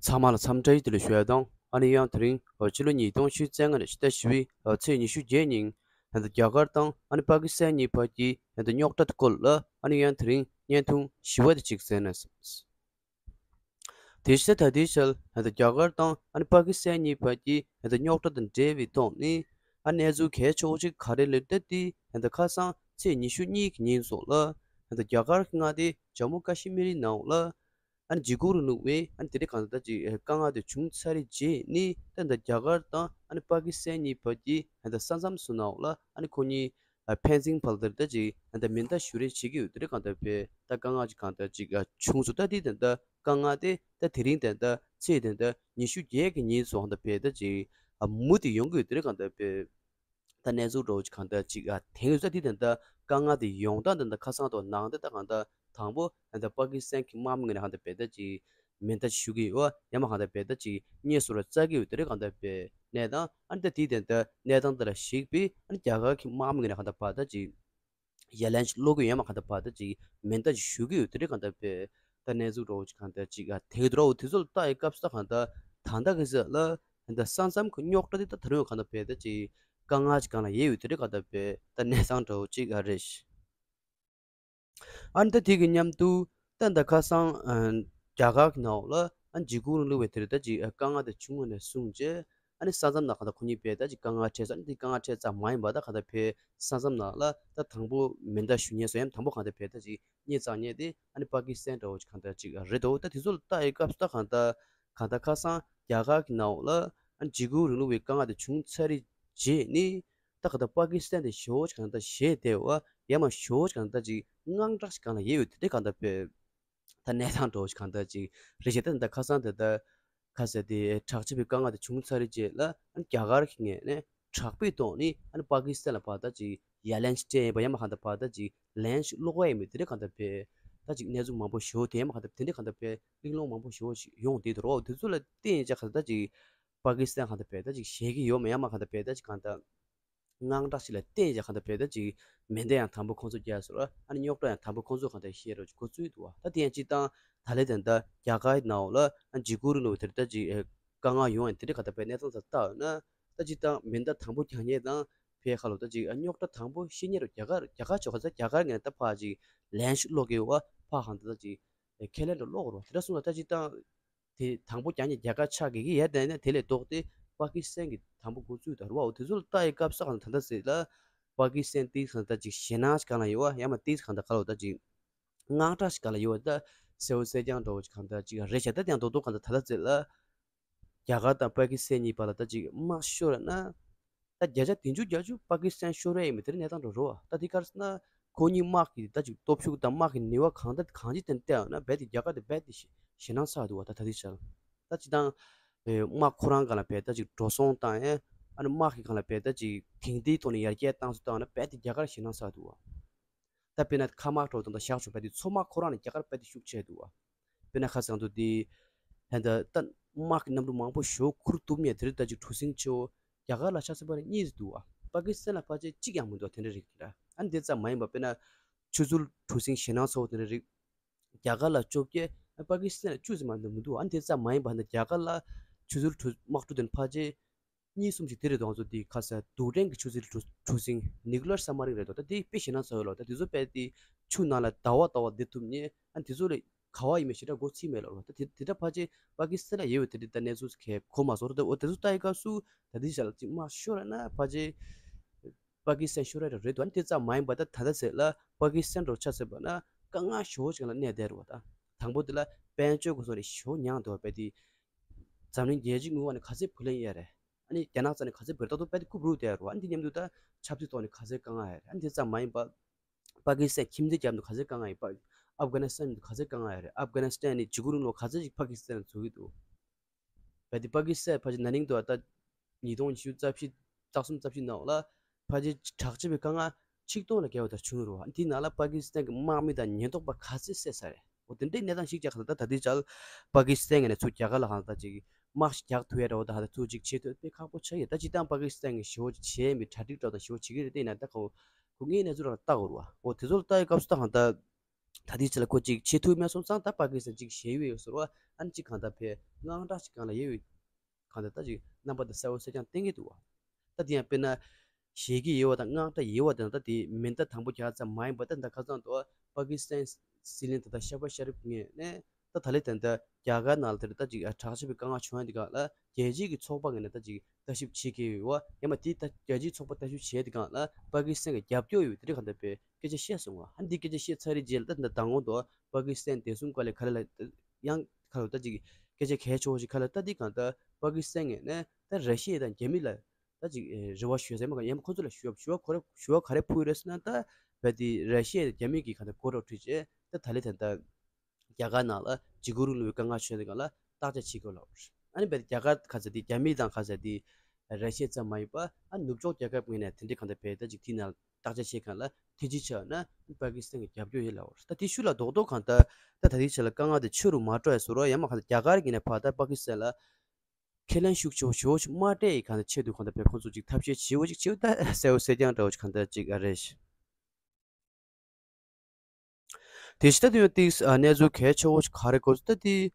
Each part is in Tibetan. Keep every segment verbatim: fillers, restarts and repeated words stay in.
ཚང་མ་ལ་འཚམས་འདྲི་བདེ་ལེགས་ཞུ་ཡ་དང་། ཨ་ནི་ཡང་དེ་རིང་ཕྱི་ལོ་ཉིས་སྟོང་ཉི་ཤུ་རྩ་ལྔ་ནས་ཕྱི་ཟླ་བཞི་པའི་ཚེས་ཉི་ཤུ་བརྒྱད་ཉིན་ད་ལྟ་རྒྱ་གར་དང་ཨ་ནི་པ་ཀི་སི་ཐན་གཉིས་བར་གྱི་ད་ལྟ་རྙོག་དྲ་དེ་སྐོར་ལ་ཨ་ནི་ཡང་དེ་རིང་བརྙན་ཐུང་ཞིབ་པ་དེ་ཅིག་གསན་ན་བསམས། དེ་བཞིན་ད་ལྟའི་ཆར་ད་ལྟ་རྒྱ་གར་དང་ཨ་ནི་པ་ཀི་སི་ཐན་གཉིས་བར་གྱི་ད་ལྟ་རྙོག་དྲ་དང་འབྲེལ་བའི་ཐོག་ནས་ཨ་ནི་གནས་ཚུལ་གལ་ཆེ་བོ་ཅིག་ག་རེ་ལབ་ན། ད་ལྟ་དེ་ད་ལྟ་ཁ་སང་ཚེས་ཉི་ཤུ་གཉིས་ཀྱི་ཉིན་སོགས་ལ་ད་ལྟ་རྒྱ་གར་གྱི་མངའ་སྡེ་ཇམ་མུ་ཀ་ཤི་མིར་ནང་ལ་ཨ་ནི་འཇིགས་སྐུལ་རིང་ལུགས་པས་ཨ་ནི་དེ་རིང་གང་ལྟར་ཅིག་དཀའ་ངལ་དེ་བྱུང་ཚར་རྗེས་ནས་ད་ལྟ་རྒྱ་གར་དང་ཨ་ནི་པ་ཀི་སི་ཐན་གཉིས་བར་གྱི་ད་ལྟ་ས་མཚམས་སུ་ནང་ལ་ཨ་ནི་ཁོ་གཉིས་ཕན་ཚུན་བར་དུ་ད་ཅིག་ད་ལྟ་མེ་མདའ་གཞུ་རེས་བྱེད་ཀྱི་ཡོད། དེ་རིང་གང་ལྟར་བས་ད་དཀའ་ངལ་ཅིག་གང་ལྟར་ཅིག་བྱུང་སོང་། ད་དེ་ད་ལྟ་དཀའ་ངལ་དེ་ད་དེ་རིང་ད་ལྟ་ཚེས་ད་ལྟ་ཉི་ཤུ་བརྒྱད་ཀྱི་ཉིན་སོགས་གང་ལྟར་བས་ད་ཅིག་མུ་མཐུད་ཡོང་གི་ཡོད། དེ་རིང་གང་ལྟར་བས་ད་གནས་ཚུལ་འདྲ་བོ་ཅིག་གང་ལྟར་ཅིག་ཨ་ཐོན་ཡོད་ས། དེ་ད་ལྟ་དཀའ་ངལ་དེ་ཡོང་སྟངས་ད་ལྟ་ཁ་སང་དང་ནང་དེ་ད་གང་ལྟར་དང་པོ་ད་ལྟ་པ་ཀི་སི་ཐན་གྱི་དམག་མི་ངོས་ནས་གང་ལྟར་བས་ད་ཅིག་མེ་མདའ་གཞུ་གི་ཡོད། ཡང་མ་གང་ལྟར་བས་ད་ཅིག་མེ་གསོད་ར་རྩ་གི་ཡོད། དེ་རིང་གང་ལྟར་བས་གནས་སྟངས་ཨ་ནི་ད་དེ་ད་ལྟ་གནས་སྟངས་དེ་ལ་གཞིགས་པས་ཨ་ནི་རྒྱ་གར་གྱི་དམག་མི་ངོས་ནས་གང་ལྟར་བ་ད་ཅིག་ཡ་ལན་ཅིག་སློག་གི་ཡོད། མ་གང་ལྟར་བ་ད་ཅིག་མེ་མདའ་ཅིག་གཞུ་གི་ཡོད། དེ་རིང་གང་ལྟར་བས་ད་གནས་ཚུལ་འདྲ་བོ་ཅིག་གང་ལྟར་ཅིག་ཨ་ཐོན་གྱི་འདུག་ར། འོ་དེ་ཚོ་ལ་ལྟ་ཡི་སྐབས་སུ་ད་གང་ལྟར་ད་ལྟ་གི་ཟེར་ལ་ད་ལྟ་ས་མཚམས་ཀྱི་རྙོག་དྲ་དེ་ད་ད་རུང་གང་ལྟར་བས་ད་ཅིག་དཀའ་ངལ་ཅིག་སྒང་ལ་ཡོད་ཡོད། དེ་རིང་གང་ལྟར་བས་ད་གནས་སྟངས་འདྲ་བོ་ཅིག་ཨ་རེད། ཨ་ནི་ད་དེ་གི་མཉམ་དུ་ད་ད་ཁ་སང་ཨ་རྒྱ་གར་གྱི་ནང་ལ་ཨ་འཇིགས་སྐུལ་རིང་ལུགས་པས་དེར་ད་ཅིག་དཀའ་ངལ་དེ་བྱུང་བ་ནས་བཟུང་བྱས་ཨ་ནི་ས་མཚམས་ནང་གང་ལྟར་ཁོ་གཉིས་བས་ད་ཅིག་དཀའ་ངལ་འཕྲད་ས། ཨ་ནི་དེ་དཀའ་ངལ་འཕྲད་ཙམ་མ་ཡིན་པ་ད་གང་ལྟར་བས་ས་མཚམས་ནང་ལ་ད་དང་པོ་མེ་མདའ་གཞུ་མཁན་སོགས་ཡང་དང་པོ་གང་ལྟར་བས་ད་ཅིག་མེ་བཙའ་མཁན་དེ་ཨ་ནི་པ་ཀི་སི་ཐན་འདྲ་བོ་ཅིག་གང་ལྟར་ཅིག་རེད་འདུག་ད་དེ་ཚོ་ལ་ལྟ་ཡི་སྐབས་སུ་ད་གང་ལྟར་གང་ལྟར་ཁ་སང་རྒྱ་གར་གྱི་ནང་ལ་ཨ་ནི་འཇིགས་སྐུལ་རིང་ལུགས་པའི་དཀའ་ངལ་དེ་བྱུང་ཚར་རེད། རྗེས་ནས་ད་ག་ད་པ་ཀི་སི་ཐན་དེ་ཞེ་པོ་ཅིག་གང་ལྟར་ཞེད་བསྡད་པ། ཡང་མ་ཞེ་པོ་ཅིག་གང་ལྟར་ཅིག་དངངས་སྐྲག་ཅིག་སྒང་ལ་ཡོད་ཡོད། དེ་འདྲ་གང་ལྟར་བས་ད་གནས་སྟངས་འདྲ་བོ་ཅིག་གང་ལྟར་ཅིག་རེད་བྱས། ད་ད་ཁ་སང་དེ་ད་ག་ཟེར་དེ་དྲག་སྐྱེད་པའི་དཀའ་ངལ་དེ་བྱུང་ཚར་རྗེས་ལ་ཨ་ནི་རྒྱ་གར་གྱི་ངོས་ནས་དྲག་པོའི་ཐོག་ནས་ཨ་ནི་པ་ཀི་སི་ཐན་ལ་བ་ད་ཅིག་ཡ་ལན་ཅིག་སྤྲད་ཡིན་པ། ཡང་མ་གང་ལྟར་བ་ད་ཅིག་ལན་ཞིག་སློག་ཡ་ཡིན་མིན་དེ་འདྲ་གང་ལྟར་བས་ད་ཅིག་གནས་ཚུལ་མང་པོ་ཞེ་པོ་དེ། ཡང་མ་གང་ལྟར་དེ་འདྲ་གང་ལྟར་བས་གླེང་སློང་མང་པོ་ཞེ་པོ་ཞིག་ཡོང་བསྡད་འདུག་རོ། དེ་ཚོ་ལ་བརྟེན་བྱས་གང་ལྟར་ད་ཅིག་པ་ཀི་སི་ཐན་གང་ལྟར་བས་ད་ཅིག་ཞེད་ཀྱི་ཡོད་མེད། ཡང་མ་གང་ལྟར་བས་ད་ཅིག་གང་ལྟར་དངངས་སྐྲག་ཅིག་ལ་བརྟེན་བྱས་གང་ལྟར་བས་ད་ཅིག་མེ་མདའ་ཡང་དང་པོ་ཁོང་ཚོ་རྒྱག་སོང་ར། ཨ་ནི་རྙོག་དྲ་ཡང་དང་པོ་ཁོང་ཚོ་གང་ལྟར་བཤད་རོགས་ཅིག་འགོ་བཙུགས་འདུག་བ། ད་དེ་ཡང་སྤྱིར་བཏང་ད་ལས་དེ་འདྲ་རྒྱ་གར་ནང་ལ་ཨ་འཇིགས་སྐུལ་རིང་ལུགས་དེར་ད་ཅིག་ཨེ་དཀའ་ངལ་ཡོང་ཡང་དེ་འདྲ་གང་ལྟར་བས་གནས་སྟངས་ད་ལྟ་ཡོད་ན་ད་སྤྱིར་བཏང་མེ་མདའ་དང་པོ་རྒྱག་མཁན་དང་བས་ཁ་ལོ་ད་ཅིག་ཨ་རྙོག་དྲ་དང་པོ་བཤད་མཁན་རོ་རྒྱ་གར་རྒྱ་གར་ཕྱོགས་ཁ་ཚ་རྒྱ་གར་ངས་ད་ཕར་ཅིག་ལན་ཞིག་སློག་གི་བ། ཕར་གང་ལྟར་ད་ཅིག་ཨེ་ཁས་ལེན་འདྲ་སློག་རོགས། དེ་འདྲ་སོང་ལ་ད་སྤྱིར་བཏང་དེ་དང་པོ་རྒྱག་མཁན་རྒྱ་གར་ཆགས་ཀྱི་ཡ་དེ་ནས་དེ་ལས་ལྡོག་སྟེ་པ་ཀི་སི་ཐན་གྱི་དང་པོ་འགོ་བཙུགས་ད་རུ་བ། འོ་དེ་ཚོ་ལ་ལྟ་ཡི་སྐབས་སུ་གང་ད་ལྟ་ཟེར་ལ་པ་ཀི་སི་ཐན་ཏིས་གང་ད་ཅིག་ཞེད་སྣང་ཞིག་གང་ལ་ཡོད་བ། ཡང་མ་ཏིས་གང་ད་ག་ལ་ད་ཅིག་དངངས་སྐྲག་ཞིག་གང་ལ་ཡོད་བ། ད་སེར་བོ་སེར་རྐྱང་འདྲ་བོ་ཞིག་གང་ད་ཅིག་རེད་བྱ། ད་དེ་ཡང་རྡོག་རྡོག་གང་ད་ད་ལྟ་ཟེར་ལ་རྒྱ་གར་དང་པ་ཀི་སི་ཐན་གཉིས་བར་ལ་ད་ཅིག་དམག་ཤོར་ན་ད་བརྒྱ་ཆ་བདུན་ཅུ་བརྒྱད་ཅུ་པ་ཀི་སི་ཐན་ཤོར་རེ་ཡིན་མི་དེ་རིང་གནས་སྟངས་འགྲོ་རོ། ད་དེ་གར་སོང་ན་ཁོ་གཉིས་དམག་གི་ད་ཅིག་སྟོབས་ཤུགས་དང་དམག་གི་ནུས་པ་གང་ད་གང་ཅི་དེ་བལྟས་ཡོང་ན་རྦད་དེ་རྒྱ་གར་དེ་རྦད་དེ་ཞེ་ཞེད་སྣང་ཚ་འདུག་བ། ད་ད་དེ་ཆར་ད་ཅིག་དང་དམག་ཁོ་རང་སྒང་ལ་རྦད་ད་ཅིག་འགྲོ་སོང་བཏང་ཡས་ཨ་ནི་དམག་གི་སྒང་ལ་རྦད་ད་ཅིག་དེང་དེའི་ཐོག་ནས་ཡར་རྒྱས་བཏང་ཚུལ་བཏང་ན་རྦད་དེ་རྒྱ་གར་ཞེད་སྣང་ཚ་འདུག་བ། ད་དཔེར་ན་མཁའ་དམག་འགྲོ་དང་ད་བཞག་ཆོག་རྦད་དེ་མཚོ་དམག་ཁོ་རང་ནས་རྒྱ་གར་རྦད་དེ་ཤུགས་ཆེ་འདུག་བ། དཔེར་ན་ཁ་སང་དུ་དེ་ད་ད་དམག་གི་གནམ་གྲུ་མང་པོ་ཞེ་པོ་ཁུར་ཐུབ་མཁན་དེ་རིང་ད་ཅིག་གྲུ་གཟིངས་ཆེ་བོ་རྒྱ་གར་ལ་ཆ་མཚོན་པ་ནི་གཉིས་འདུག་བ། པ་ཀི་སི་ཐན་ལ་ཕལ་ཆེར་གཅིག་ཡང་མི་འདུག་བ། དེ་འདྲ་རིགས་ཀྱི་ར། ཨ་ནི་དེ་ཙམ་མ་ཡིན་པ་དཔེར་ན་ཆུ་ཚུར་གྲུ་གཟིངས་ཞེད་སྣང་ཚ་བོ་དེ་འདྲ་རིགས་རྒྱ་གར་ལ་བཅོ་བརྒྱད། པ་ཀི་སི་ཐན་ལ་བཅུ་ཙམ་མ་གཏོགས་མི་འདུག་ཨ་ནི་དེ་ཙམ་མ་ཡིན་པ་འདི་རྒྱ་གར་ལ་ཆུ་ཚུར་གྲུ་དམག་གྲུ་དེ་ཕལ་ཆེར་གཉིས་གསུམ་ཞིག་དེ་རེད་འདུག་ང་ཚོ་འདི་ཁ་ས་རྡུལ་ཕྲན་གྱི་ཆུ་ཚུར་གྲུ་གྲུ་གཟིངས་ནིའུ་ཀི་ལི་ཡར་སབ་མ་རིན་རེད་འདུག་ད་དེ་དཔེ་ཞེད་སྣང་ཚ་བོ་ལ། ད་དེ་ཚོ་དཔེ་དེ་ཆུ་ནང་ལ་ཟླ་བ་ཟླ་བ་བསྡད་ཐུབ་མཁན། ཨ་དེ་ཚོ་ལ་ག་བ་ཡིན་མིན་ཞེ་དྲག་མགོ་ཚོད་མེད་ལ། ད་དེ་དེ་འདྲ་ཕལ་ཆེར་པ་ཀི་སི་ཐན་ལ་ཡོད་པའི་དེ་འདྲ་ད་གནས་ཚུལ་གས་གོ་མ་སོང་ར། ད་འོ་དེ་ཚོ་ལྟ་ཡི་སྐབས་སུ་ད་དེ་ཞག་ལ་ཅིག་དམག་ཤོར་ན་ཕལ་ཆེར་པ་ཀི་སི་ཐན་ཤོར་ཡ་རེད་འདུག་ཨ་ནི་དེ་ཙམ་མ་ཡིན་པ་ད་ད་ལྟ་ཟེར་ལ་པ་ཀི་སི་ཐན་འདྲ་བོ་ཆ་མཚོན་པ་ན་དཀའ་ངལ་ཞེ་པོ་ཅིག་ལ་གནས་བསྡད་རེད་བ། ད་དང་པོ་དེ་ལ་དཔལ་འབྱོར་གྱི་སོགས་ནས་ཞེ་པོ་མྱངས་འདུག་བ། དཔེ་དེ་འཛམ་གླིང་རྒྱལ་སྤྱིའི་དངུལ་ཁང་ནས་ག་ཚད་བུ་ལོན་གཡར་རེད། ཨ་ནི་རྒྱ་ནག་རྩ་ནས་ག་ཚད་བུ་ལོན་ད་དུང་དཔེ་དེ་རྐུབ་རུ་བསྡད་རེད་བ། ཨ་ནི་དེ་མཉམ་དུ་ད་ཆབ་སྲིད་ཐོག་ནས་ག་ཚད་དཀའ་ངལ་ཡོད་རེད། ཨ་ནི་དེ་ཙམ་མ་ཡིན་པ་པ་ཀི་སི་ཐན་ཁྱིམ་མཚེས་རྒྱབ་ནས་ག་ཚད་དཀའ་ངལ་ཡོད་པ། ཨབ་གྷ་ནི་སི་ཐན་ནས་ག་ཚད་དཀའ་ངལ་ཡོད་རེད། ཨབ་གྷ་ནི་སི་ཐན་ནས་འཇིགས་སྐུལ་རིང་ལུགས་ག་ཚད་ཅིག་པ་ཀི་སི་ཐན་ལ་འཛུལ་གྱི་འདུག་བས་དེ་པ་ཀི་སི་ཐན་ཕལ་ཆེར་ན་ནིང་དུ་ད་ཉིས་སྟོང་ཉི་ཤུ་རྩ་བཞི་རྩ་གསུམ་རྩ་བཞི་ནང་ལ་ཕལ་ཆེར་དྲག་སྐྱེད་པའི་དཀའ་ངལ་ཆིག་སྟོང་ལས་བརྒལ་བ་དེ་བྱུང་རེད་བ། དེའི་ནང་ལ་པ་ཀི་སི་ཐན་གྱི་དམག་མི་དང་ཉེན་རྟོག་པ་ག་ཚད་བསད་ཚར་རེད། འོ་དེ་འདྲའི་གནས་སྟངས་ཤིག་ཅིག་གང་ལྟར་ད་ལྟའི་ཆར་པ་ཀི་སི་ཐན་ངོས་ནས་ཚུར་རྒྱ་གར་ལ་གང་ལྟར་ཅིག་དམག་ཞིག་རྒྱག་ཐུབ་ཡ་འདྲ་བོ་དང་ཧ་ད་ཚུར་ཅིག་བྱེད་ཐུབ་དཔེ་ཁག་པོ་ཆགས་ཡོད། ད་སྤྱིར་བཏང་པ་ཀི་སི་ཐན་གྱི་ཞེ་པོ་ཅིག་བྱེད་མི་གྲ་སྒྲིག་འདྲ་བོ་དང་ཞེ་པོ་བྱེད་ཀྱི་རེད། དེ་ཡིན་ན་ད་ཁོ་ཁོ་ངའི་གནས་ཚུལ་རང་ལ་ལྟ་དགོས་རེད་བ། འོ་དེ་ཚོ་ལ་ལྟ་ཡི་སྐབས་སུ་ད་གང་ལྟར་ ད་ལྟའི་ཆ་ལ་ཁོ་གཅིག་བྱེད་ཐུབ་མེད་སོང་ཙང་ད་པ་ཀི་སི་ཐན་གཅིག་ཞེད་ཡོད་ཟེར་བ། ཨ་ནི་གཅིག་གང་ལྟར་ཕེ་དངངས་སྐྲག་གཅིག་སྒང་ལ་ཡོད་ཡོད། གང་ལྟར་ད་ཅིག་རྣམ་པ་དེ་གསལ་པོ་གསལ་རྐྱང་བསྟན་གྱི་འདུག་བ། ད་དེ་ཡང་དཔེར་ན་ཞེད་ཀྱི་ཡོད་པ་དང་དངངས་སྐྲག་ཡོད་པ་དེ་ད་དེ་མེ་མདའ་དང་པོ་རྒྱག་ཙམ་མ་ཡིན་པ། ད་ད་ཁ་སང་དུ་པ་ཀི་སི་ཐན་སྲིད་བློན་ད་ལྟ་ཤ་བ་ཤ་རིབ་ངོས་ནས་ད་ད་ལེ་ད་ལྟ་རྒྱ་གར་ནང་ལ་དེར་ད་ཅིག་དྲག་ཆས་པའི་དཀའ་ངལ་བྱུང་ཡ་དེ་སྒང་ལ་རྒྱལ་སྤྱིའི་གི་ཚོགས་པ་ངོས་ནས་ད་ཅིག་ལྟ་ཞིབ་བྱེད་ཀྱི་ཡོད་བ། ཡང་མ་དེ་ད་རྒྱལ་སྤྱིའི་ཚོགས་པ་ལྟ་ཞིབ་བྱས་དེ་སྒང་ལ་པ་ཀི་སི་ཐན་གྱི་རྒྱབ་སྐྱོར་ཡོད་དེ་འདྲ་གང་ལྟར་པའི་སྐད་ཆ་བཤད་སོང་བ། ཨ་ནི་འདི་སྐད་ཆ་བཤད་ཚར་རེད་རྗེས་ལ་ད་ད་མདང་དགོང་དུ་པ་ཀི་སི་ཐན་བདེ་སྲུང་བཀའ་བློན་ག་ལེ་ལ་ཡང་ཁ་ལོ་ད་ཅིག་སྐད་ཆ་གལ་ཆེ་བོ་ཞིག་ཁ་ལོ་ད་འདི་གང་ལྟར་པ་ཀི་སི་ཐན་ངོས་ནས་ད་ར་ཤི་ཡ་དང་རྒྱ་མི་ལ་ད་ཅིག་རེ་བ་ཞུ་ས་མ་ག་ཡང་ཁོ་ཚོ་ལ་ཞུ་བ་ཞུ་བ་ག་རེ་ཞུ་བ་ག་རེ་ཕུལ་རེད་ཟེར་ན། ད་བས་དེ་ར་ཤི་ཡ་དང་རྒྱ་མི་གི་གང་ལྟར་སྐོར་རོགས་ཁྲིད་བྱས་ད་ད་ལེ་ད་ད་རྒྱ་གར་ནང་ལ་འཇིགས་སྐུལ་རིང་ལུགས་པའི་དཀའ་ངལ་བྱུང་ཡོད་དེ་སྒང་ལ་བརྟག་དཔྱད་བྱེད་དགོས་ལབ། ཨ་ནི་བས་རྒྱ་གར་ཁ་ཚ་དེ་རྒྱ་མི་དང་ཁ་ཚ་དེ་ར་ཤི་ཡ་ཙམ་མ་ཡིན་པ་ཨ་ནུབ་ཕྱོགས་རྒྱལ་ཁབ་ངོས་ནས་དེ་འདྲའི་གང་ལྟར་བས་ད་ཅིག་དེ་ནང་བརྟག་དཔྱད་བྱེད་མཁན་ལ་ཐེ་ཇི་ཆགས་ན་པ་ཀི་སི་ཐན་གྱི་རྒྱབ་སྐྱོར་ཡིན་ལབ། ད་དེ་ཤུལ་ལ་རྡོག་རྡོག་གང་ལྟར་ད་ད་ལྟའི་ཆ་ལ་དཀའ་ངལ་དེ་ཆེ་རུ་མ་འགྲོ་ཡ་བཟོ་རོགས། ཡང་མ་གང་ལྟར་རྒྱ་གར་ངོས་ནས་ཕར་ད་པ་ཀི་སི་ཐན་ལ་ཁས་ལེན་ཤུགས་ཆེ་བོ་ཞེ་བོ་ཞིག་མ་སྤྲད་ཡི་གང་ལྟར་ཆེད་དུ་གང་ལྟར་བས་ཁོང་ཚོ་ཅིག་ཐབས་ཤེས་ཞེ་བོ་ཞིག་བྱེད་འོ་ད་གསལ་པོ་གསལ་རྐྱང་འདྲ་བོ་ཞིག་གང་ལྟར་ཅིག་ཨ་རེད། དེ་བཞིན་ད་དུང་ཡང་ཏིག་ཨ་གནས་ཚུལ་གལ་ཆེ་བོ་ཞིག་ག་རེ་གོ་ད་དེ།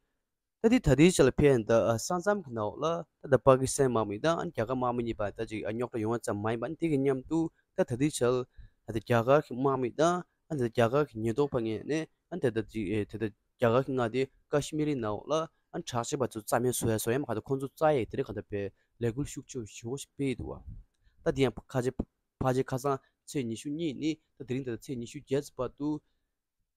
ད་དེ་ད་ལྟའི་ཆ་ལ་ཕན་ད་ས་མཚམས་ཀྱི་ནང་ལ་ད་ད་པ་ཀི་སི་ཐན་དམག་མི་དང་ཨ་རྒྱ་གར་དམག་མི་གཉིས་བར་ད་ཅིག་ཨ་རྙོག་དྲ་ཡོང་བ་ཙམ་མ་ཡིན་པ། ཨ་དེ་གི་མཉམ་དུ་ད་ད་ལྟའི་ཆ་ལ་ད་རྒྱ་གར་གྱི་དམག་མི་དང་ཨ་ད་རྒྱ་གར་གྱི་ཉེན་རྟོག་པ་ངོས་ནས་ཨ་ད་ད་ཅིག་ཨེ་ད་ད་རྒྱ་གར་གྱི་མངའ་སྡེ་ཀ་ཤི་མིར་ནང་ལ་ཨ་དྲག་ཆས་པ་ཚོ་རྩ་མེད་བཟོ་ཡ་བཟོ་ཡ་མ་ག་ད་ཁོང་ཚོ་རྩ་ཡ་དེ་རེད་ག་ད་པའི་ལས་འགུལ་ཤུགས་ཆེ་བོ་ཞེ་བོ་ཞིག་སྤེལ་ཡི་འདུག་བ། ད་དེ་ཡང་ཁ་ཆེ་ཕལ་ཆེར་ཁ་སང་ཚེས་ཉི་ཤུ་གཉིས་ནས་ད་དེ་རིང་ད་ཚེས་ཉི་ཤུ་བརྒྱད་ཙམ་བར་དུ་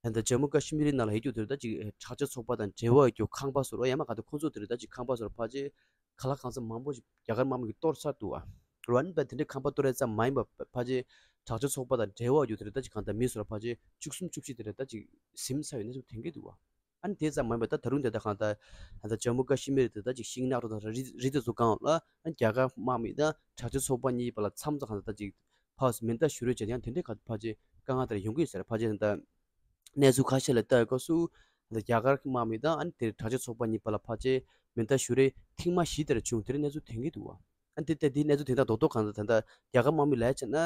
ད་ལྟ་ཇམ་མུ་ཀ་ཤི་མིར་ནང་ལ་ཡོད་རྒྱུ་དེར་ད་ཅིག་དྲག་ཆས་ཚོགས་པ་དང་འབྲེལ་བ་ཡོད་རྒྱུ་ཁང་པ་བཟོ་རོགས། ཡང་མ་ག་ད་ཁོང་ཚོ་དེར་ད་ཅིག་ཁང་པ་བཟོ་རོགས་ཕལ་ཆེར་ག་ལ་གང་འཚམ་མང་པོ་ཞིག་རྒྱ་གར་དམག་མི་གིས་གཏོར་ཚར་འདུག་བ། རོ་ཨན་པ་དེ་འདྲའི་ཁང་པ་གཏོར་ཡ་ཙམ་མ་ཡིན་པ་ཕལ་ཆེར་དྲག་ཆས་ཚོགས་པ་དང་འབྲེལ་བ་ཡོད་དེར་ད་ཅིག་གང་ལྟར་མི་བཟོ་རོགས་ཕལ་ཆེར་བཅུ་གསུམ་བཅུ་བཞི་དེར་ད་ཅིག་ཟིན་ཚར་བའི་གནས་ཚུལ་ཐོན་གྱི་འདུག་བ། ཨ་ནི་དེ་ཙམ་མ་ཡིན་པར་ད་ད་རུང་དེ་ད་གང་ལྟར་ད་ལྟ་ཇམ་མུ་ཀ་ཤི་མིར་དེ་ད་ཅིག་ཤིང་ནགས་རོ་དང་རི་རི་དེ་ཚོ་སྒང་ལ་ཨ་རྒྱ་གར་དམག་མི་དང་དྲག་ཆས་ཚོགས་པ་གཉིས་བར་ལ་མཚམས་ཚ་གང་ལྟར་ད་ཅིག་ཕར་མེ་མདའ་གཞུ་རེས་བྱས་ཡང་དེ་འདྲའི་ཁ་ཕལ་ཆེར་དཀའ་ངལ་དེ་འདྲ་ཡོང་གི་ཡོད་ས་རེད། ཕལ་ཆེར་ད་ལྟ་གནས་ཚུལ་ཁ་ཤས་ལ་ལྟ་ཡི་སྐབས་སུ་ད་ལྟ་རྒྱ་གར་གྱི་དམག་མི་དང་ཨ་ནི་དེར་དྲག་ཆས་ཚོགས་པ་གཉིས་བར་ལ་ཕལ་ཆེར་མེ་མདའ་གཞུ་རེས་ཐེངས་མ་བཞི་དེ་འདྲ་བྱུང་། དེ་འདྲའི་གནས་ཚུལ་ཐོན་གྱི་འདུག་བ། ཨ་ནི་དེ་ལྟ་དེའི་གནས་ཚུལ་དེ་དག་རྡོག་རྡོག་གང་ལྟར་ད་ལྟ་རྒྱ་གར་དམག་མི་ལ་བྱས་ན།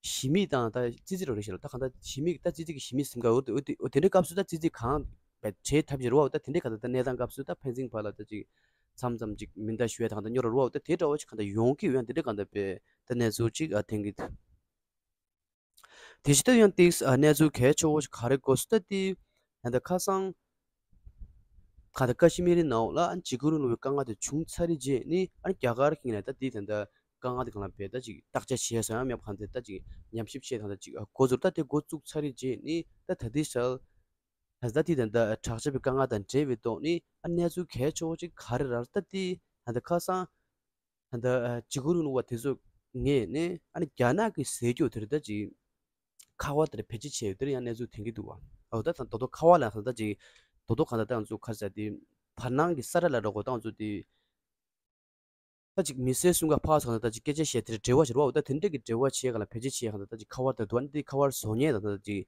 ཞི་མི་དང་ད་ཙི་ཙི་རོ་རེད་ཤག་ལ། ད་གང་ལྟར་ཞི་མི་ད་ཙི་ཙི་གི་ཞི་མི་ཟིན་ག་འོ་དེ་འོ་དེ་འདྲའི་སྐབས་སུ་ད་ཙི་ཙི་གང་བྱས་ཐབས་བྱེད་རོ། ད་དེ་འདྲའི་ག་ད་ད་གནས་སྟངས་སྐབས་སུ་ད་ཕན་ཚུན་བར་ལ་ད་ཅིག་མཚམས་མཚམས་ཅིག་མེ་མདའ་གཞུ་ཡ་ད་གང་ལྟར་སྨྱོ་ར་རོ། ད་དེ་འདྲ་བོ་ཅིག་གང་ལྟར་ཡོང་གི་ཡོད། ཡང་དེ་འདྲ་གང་ལྟར་བས་ད་གནས་ཚུལ་ཅིག་ཨ་ཐོན་གི་འདུག། དེ་བཞིན་ད་ཡང་ཏིག་ཨ་གནས་ཚུལ་གལ་ཆེ་བོ་ཞིག་ག་རེ་གོ་སོང་ད་དེ་ད་ལྟ་ཁ་སང་ག་ད་ཀ་ཤི་མིར་ནང་ལ་ཨ་འཇིགས་སྐུལ་རིང་ལུགས་པའི་དཀའ་ངལ་དེ་བྱུང་ཚར་རེད་རྗེས་ནི་ཨ་རྒྱ་གར་གྱི་ནས་ད་དེ་ད་ལྟ་དཀའ་ངལ་དེ་གང་ལ་བས་ད་ཅིག་བརྟག་དཔྱད་བྱས་སོང་ཡང་མེད་པ་གང་དེ་ད་ཅིག་ཉམས་ཞིབ་བྱས་དང་ད་ཅིག་འགོ་ཚུགས་ད་དེ་འགོ་བཙུགས་ཚར་རེད་རྗེས་ནི་ད་ད་དེ་ཤལ་ད་ད་དེ་ད་ད་དྲག་ཆས་པའི་དཀའ་ངལ་དང་འབྲེལ་བའི་ཐོག་ནི་ཨ་གནས་ཚུལ་གལ་ཆེ་བོ་ཅིག་ག་རེ་རེད་ད་དེ་ད་ད་ཁ་སང་ད་ད་འཇིགས་སྐུལ་རིང་ལུགས་པ་དེ་ཚོ་ངས་ནི་ཨ་ནི་རྒྱ་ནག་གི་ཟས་རྒྱུ་དེ་རེད་ད་ཅིག་ཁ་པར་དེར་བེད་སྤྱོད་བྱས་ཡོད་དེར་ཡང་གནས་ཚུལ་ཐོན་གྱི་འདུག་བ། འོ་ད་ད་རྡོག་རྡོག་ཁ་པར་ལ་ད་ད་ཅིག་རྡོག་རྡོག་གང་ལྟར་ད་ང་ཚོ་ག་རེ་ཟེར་དེ་བར་སྣང་གི་ས་ར་ལ་འགྲོ་དགོས་ད་ང་ཚོ་དེ་ད་ཅིག་མི་སེར་གསུམ་ཀ་ཕར་ཚུར་གང་ལྟར་ད་ཅིག་སྐད་ཆ་བཤད་དེར་འབྲེལ་བ་བྱེད་རོགས། འོ་ད་དེ་འདྲ་གི་འབྲེལ་བ་བྱེད་ག་ལ་བེད་སྤྱོད་བྱེད་གང་ལྟར་ད་ཅིག་ཁ་པར་དེ་འདུག་ཨ་ནི་དེ་ཁ་པར་བཟོ་མཁན་ད་ད་ཅིག་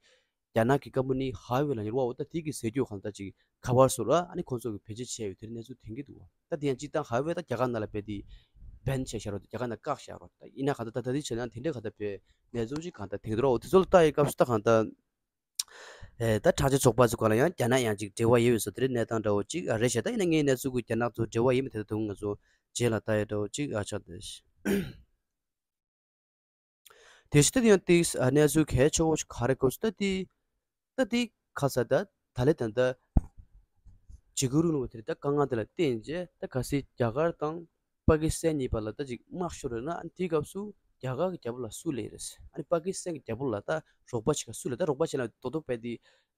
རྒྱ་ནག་གི་ཀམ་པ་ནི་ཧ་ཝེ་ལ་ཉེ་རོགས། འོ་ད་དེ་གི་ཟས་རྒྱུ་གང་ལྟར་ཅིག་ཁ་པར་བཟོ་ར་ཨ་ནི་ཁོང་ཚོ་གི་བེད་སྤྱོད་བྱས་ཡོད་དེར་གནས་ཚུལ་ཐོན་གྱི་འདུག་བ། ད་དེ་ཡང་སྤྱིར་བཏང་ཧ་ཝེ་ད་རྒྱ་གར་ནང་ལ་བས་དེ་བན་བྱས་བཞག་རོགས། རྒྱ་གར་ནང་བཀག་བཞག་རོགས། ད་ཡིན་ན་གང་ལྟར་ད་ད་དེ་བྱས་ན་དེ་འདྲ་གང་ལྟར་བས་གནས་ཚུལ་ཅིག་གང་ལྟར་ཐོན་གྱི་འདུག་རོགས། འོ་དེ་ཚོ་ལ་ལྟ་ཡི་སྐབས་སུ་ད་གང་ལྟར། ཨེ་ད་དྲག་ཆས་ཚོགས་པ་ཚོ་ག་ལ་ཡང་རྒྱ་ནག་ཡང་ཅིག་འབྲེལ་བ་ཡོད་ཟེར་དེ་རེད་གནས་སྟངས་འདྲ་བོ་ཅིག་རེད་ཤག་ད་ཡིན་ན་ངའི་གནས་ཚུལ་གུ་རྒྱ་ནག་ཚོ་འབྲེལ་བ་ཡིན་མིན་དེ་ད་དུང་ང་ཚོ་རྗེས་ལ་ལྟ་ཡ་འདྲ་བོ་ཅིག་ཨ་ཆགས་འདུག། དེ་བཞིན་ད་ཡང་ཏིག་གནས་ཚུལ་གལ་ཆེ་བོ་ཞིག་ག་རེ་གོ་སོང་ད་དེ་ད་དེ་ཁ་ས་ད་ད་ལེ་ད་ད་འཇིགས་སྐུལ་རིང་ལུགས་པ་དེ་རེད། ད་དཀའ་ངལ་དེ་ལ་བརྟེན་རྗེས་ད་གལ་སྲིད་རྒྱ་གར་དང་པ་ཀི་སི་ཐན་གཉིས་བར་ལ་ད་ཅིག་དམག་ཤོར་རེད་ན་ཨ་ནི་དེའི་སྐབས་སུ་རྒྱ་གར་གྱི་རྒྱལ་པོ་ལ་སུ་སླེབས་རེད། ཨ་ནི་པ་ཀི་སི་ཐན་གྱི་རྒྱལ་པོ་ལ་ད་རོགས་པ་བྱེད་ག་སུ་སླེབས། ད་རོགས་པ་བྱེད་ན་རྡོག་རྡོག་བས་དེ་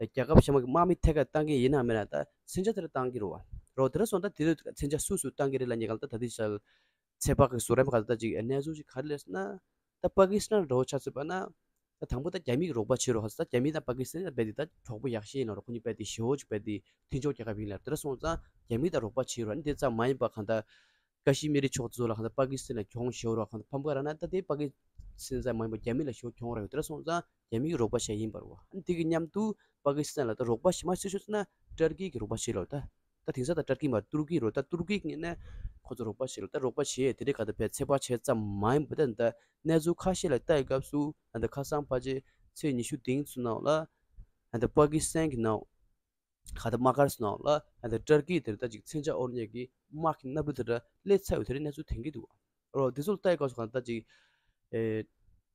རྒྱལ་ཁབ་གཞན་པ་གི་དམག་མི་ཐད་ཀར་བཏང་གི་ཡིན་ན་མིན་ན་ད་མཚོན་ཆ་དེ་འདྲ་བཏང་གི་རེད་བ། རོགས་དེ་འདྲ་སོང་ད་དེ་ཚོ་མཚོན་ཆ་སུ་སུ་བཏང་གི་རེད་ལབ་ཉེ་ག་ལ་ད་ད་དེ་ཆ་ཚད་དཔག་གི་བཟོ་རིམ་ག་ད་ཅིག་གནས་ཚུལ་ཅིག་ག་རེ་སླེབས་སོང་ན། ད་པ་ཀི་སི་ཐན་འདྲ་བོ་ཆ་མཚོན་པ་ན། ད་དང་པོ་ད་རྒྱ་མི་གི་རོགས་པ་བྱེད་རོགས་ཧ་ས་ད་རྒྱ་མི་དང་པ་ཀི་སི་ཐན་རྦད་དེ་ད་གྲོགས་པོ་ཡག་ཤོས་ཡིན་ལ་རོགས། ཁོ་གཉིས་རྦད་དེ་ཞེ་བོ་ཅིག་རྦད་དེ་མཐུན་ཕྱོགས་རྒྱལ་ཁབ་ཡིན་ལ་དེ་འདྲ་སོང་ཙང་རྒྱ་མི་དང་རོགས་པ་བྱེད་རོགས། ཨ་ནི་དེ་ཙམ་མ་ཡིན་པ་གང་ད་ཀ་ཤི་མིར་གི་ཕྱོགས་དེ་ཚོ་ལ་གང་ད་པ་ཀི་སི་ཐན་ལ་གྱོང་ཞེ་བོ་རོགས། གང་ད་ཕམ་ཁ་རག་ན་ད་དེ་པ་ཀི་སི་ཐན་ཙམ་མ་ཡིན་པ་རྒྱ་མི་ལ་ཞེ་བོ་གྱོང་རག་ཡོད། དེ་འདྲ་སོང་ཙང་རྒྱ་མི་གི་རོགས་པ་བྱས་ཡིན་པ་རེད་བ། ཨ་ནི་དེ་གི་མཉམ་དུ་པ་ཀི་སི་ཐན་ལ་ད་རོགས་པ་བྱེད་མ་བྱེད་ཤོད་ན་ཏར་ཀི་གི་རོགས་པ་བྱེད་ལ་ད། ད་དེང་སང་ད་ཏར་ཀི་མ་ཏུར་ཀི་རོ། ད་ཏུར་ཀི་ངོས་ནས་ཁོ་ཚོ་རོགས་པ་བྱེད་ལ་ད། རོགས་པ་བྱེད་དེ་འདྲའི་ག་ད་བས་ཚད་དཔག་བྱས་ཙམ་མ་ཡིན་པ་ད་ད་གནས་ཚུལ་ཁ་ཤས་ལ་ལྟ་ཡི་སྐབས་སུ་ད་ད་ཁ་སང་ཕལ་ཆེར་ཚེས་ཉི་ཤུ་དེང་ཚོ་ནང་ལ་ ཨ་ད་པ་ཀི་སི་ཐན་གྱི་ནང་ག་ད་དམག་སྒར་ནང་ལ་ཨ་ད་ཏུར་ཀི་དེར་ད་ཅིག་མཚོན་ཆ་དབོར་མཁན་གྱི་དམག་གི་གནམ་གྲུ་དེ་འདྲ་སླེབས་ཚར་ཡོད་དེ་རིགས་གནས་ཚུལ་ཐོན་གྱི་འདུག་བ། རོ་དེ་ཚོ་ལ་ལྟ་ཡི་སྐབས་སུ་གང་ད་ཅིག་ཨེ་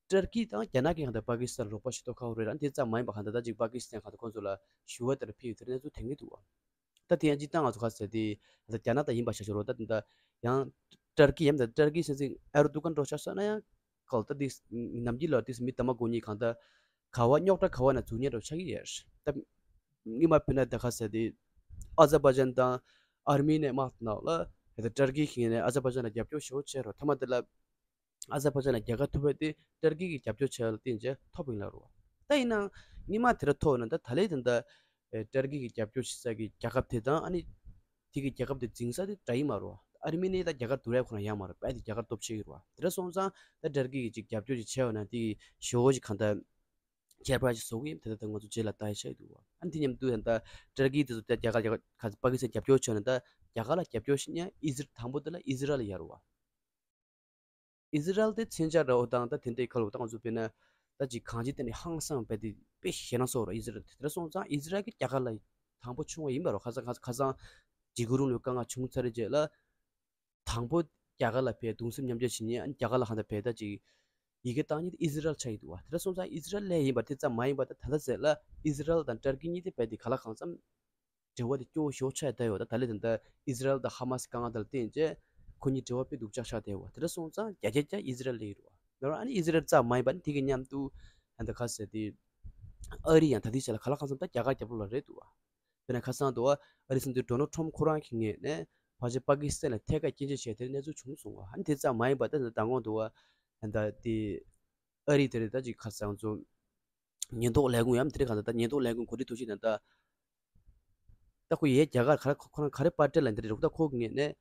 ཏུར་ཀི་དང་རྒྱ་ནག་གིས་གང་ད་པ་ཀི་སི་ཐན་རོགས་པ་བྱེད་མདོག་ཁ་པོ་རེད་ལ། དེ་ཙམ་མ་ཡིན་པ་གང་ད་ད་ཅིག་པ་ཀི་སི་ཐན་གང་ད་ཁོང་ཚོ་ལ་ཞུ་བ་དེ་འདྲ་ཕུལ་ཡོད་དེ་རིགས་གནས་ཚུལ་ཐོན་གྱི་འདུག་བ། ད་དེ་ཡང་སྤྱིར་བཏང་ང་ཚོ་ག་ཟེར་དེ་ད་རྒྱ་ནག་ད་ཡིན་པ་བྱ་ཆོག་རོ། ད་དེ་འདྲ་ཡང་ཏུར་ཀི་ཡང་ད་ཏུར་ཀི་སྲིད་འཛིན་ཨེར་དུ་གན་འགྲོ་ཆ་ས་ན་ཡང་གལ་ཏེ་དེ་ནམ་རྒྱུན་ལ་དེ་མི་དམ་པ་དགོས་ཉིད་གང་ལྟར་ག་བ་རྙོག་དྲ་ག་བ་ན་འཛུལ་ཉེན་འགྲོ་ཆགས་ཀྱི་ཡོད། ད་སྔོན་མ་དཔེར་ན་ད་ག་ཟེར་དེ་ཨ་ཟར་བྷ་ཇན་དང་ཨར་མི་ནི་དམག་ནང་ལ་ད་ཏུར་ཀི་ཁྱེད་ནས་ཨ་ཟར་བྷ་ཇན་ལ་རྒྱབ་སྐྱོར་ཞེ་པོ་བྱས་རོ། མཐའ་མ་དེ་ལ་ཨ་ཟར་བྷ་ཇན་ལ་རྒྱལ་ཁ་ཐོབ་པ་དེ་ཏུར་ཀི་གི་རྒྱབ་སྐྱོར་བྱས་ལ་བརྟེན་བྱས་ཐོབ་ཡིན་ལ་རོ། ད་ཡིན་ནའང་སྔོན་མ་དེ་འདྲ་ཐོབ་ན་ད་ད་ལས་དེ་འདྲ་ཨེ་ཏུར་ཀི་གི་རྒྱབ་སྐྱོར་བྱེད་ས་གི་རྒྱལ་ཁབ་དེ་དང་ཨ་ནི་དེ་གི་རྒྱལ་ཁབ་དེ་འཛིང་ས་དེ་འདྲ་ཡིན་མ་རོ། ཨར་མི་ནི་ད་རྒྱ་གར་དུ་རེ་ཁོ་རང་ཡང་མ་རོ། དཔེ་དེ་རྒྱ་གར་སྟོབས་ཆེ་གི་རོ། དེ་འདྲ་སོང་ཙང་ད་ཏུར་ཀི་གི་ཅིག་རྒྱབ་སྐྱོར་ཅིག་བྱས་ཡོད་ན་དེ་གི་ཞེ་པོ་ཅིག་གང་ལྟར་ཁྱད་པར་ཅིག་བཟོ་གི་ཡིན། དེ་ད་ད་ང་ཚོ་རྗེས་ལ་ལྟ་ཡི་ཆ་ཡི་འདུག་བ། ཨ་ནི་དེ་མཉམ་དུ་ད་ད་ཏུར་ཀི་དེ་ཚོ་ད་རྒྱ་གར་རྒྱ་གར་ག་ཚོད་པ་ཀི་སི་ཐན་རྒྱབ་སྐྱོར་བྱས་ན་ད་རྒྱ་གར་ལ་རྒྱབ་སྐྱོར་ཞིག་ཉན་ཨི་ཟི་རལ་དང་པོ་དེ་ལ་ཨི་ཟི་རལ་ཡར་བ། ཨི་ཟི་རལ་དེ་མཚོན་ཆ་འདྲ་བོ་དང་ད་དེ་འདྲའི་ཁ་ལོ་ད་ང་ཚོ་དཔེར་ན་ད་ཅིག་གང་ཅི་དེ་ནས་ཧང་སང་བས་དེ་དཔེ་ཞེ་ན་སོགས་ར་ཨི་ཟི་རལ་དེ་འདྲ་སོང་ཙང་ཨི་ཟི་རལ་གི་རྒྱ་གར་ལ་དང་པོ་ཆུང་བ་ཡིན་པ་རོ། ཁ་སང་ཁ་ཁ་སང་འཇིགས་སྐུལ་རིང་ལུགས་དཀའ་ངལ་བྱུང་ཚར་རྗེས་ལ་དང་པོ་རྒྱ་གར་ལ་ཕེ་གདུང་སེམས་མཉམ་སྐྱེད་བྱེད་ཉེན་ཨ་ནི་རྒྱ་གར་ལ་ཧང་ད་ཕེ་ད་ཅིག་ཡི་གེ་བཏང་ཉེན་ཨི་ཟི་རལ་ཆགས་ཡི་འདུག་བ། དེ་འདྲ་སོང་ཙང་ཨི་ཟི་རལ་ལས་ཡིན་པ་དེ་ཙམ་མ་ཡིན་པ་ད་ད་ལྟ་ཟེར་ལ་ཨི་ཟི་རལ་དང་ཏུར་ཀི་གཉིས་དེ་བས་དེ་ག་ལ་གང་འཚམ་འབྲེལ་བ་དེ་སྐྱོ་བོ་ཞེ་པོ་ཆགས་བསྡད་ཡོད། ད་ད་ལས་ད་ལྟ་ཨི་ཟི་རལ་དང་ཧ་མ་སི་དཀའ་ངལ་དང་བརྟེན་རྗེས་ཁོ་གཉིས་འབྲེལ་བ་དཔེ་སྡུག་ཅག་ཆགས་བསྡད་ཡོད། དེ་འདྲ་སོང་ཙང་རྒྱ་ཁྱབ་ཀྱང་ཨི་ཟི་རལ་ལས་ཡིན་རུང་བ། ཨ་ནི་ཨི་ཟི་རལ་ཙམ་མ་ཡིན་པ་ནི་དེ་གི་མཉམ་དུ་ཨ་ད་ག་ཟེར་དེ་ཨ་རི་ཡང་ད་ལྟའི་ཆ་ལ་ག་ལ་གང་འཚམ་ད་རྒྱ་གར་རྒྱབ་ལོགས་ལ་རེད་འདུག་བ། དཔེར་ན་ཁ་སང་དུ་བ་ཨ་རི་སྲིད་འཛིན་ཌོ་ནལ་ཁྲོམ་ཁོ་རང་གི་ངོས་ནས་ཕལ་ཆེར་པ་ཀི་སི་ཐན་ལ་ཐད་ཀར་སྐྱོན་བརྗོད་བྱས་དེ་གནས་ཚུལ་བྱུང་སོང་བ། ཨ་ནི་དེ་ཙམ་མ་ཡིན་པ་ད་ད་མདང་དགོང་དུ་བ་ཨ་ད་དེ་ཨ་རི་དེ་རེད་ད་ཅིག་ཁ་སང་ཚོ་ཉེན་རྟོག་ལས་ཁུངས་ཡམ་དེ་རེད་གང་ད་ད་ཉེན་རྟོག་ལས་ཁུངས་གོ་སྒྲིག་ཐོག་ཞིག་ད་ད་ད་ཁོ་ཡའི་རྒྱ་གར་ག་རེ་ཁོ་ཁོ་རང་ག་རེ་པར་སྐྲན་ལ་འདི་རེད་རུག་ད་ཁོ་གི་ངོས་ནས་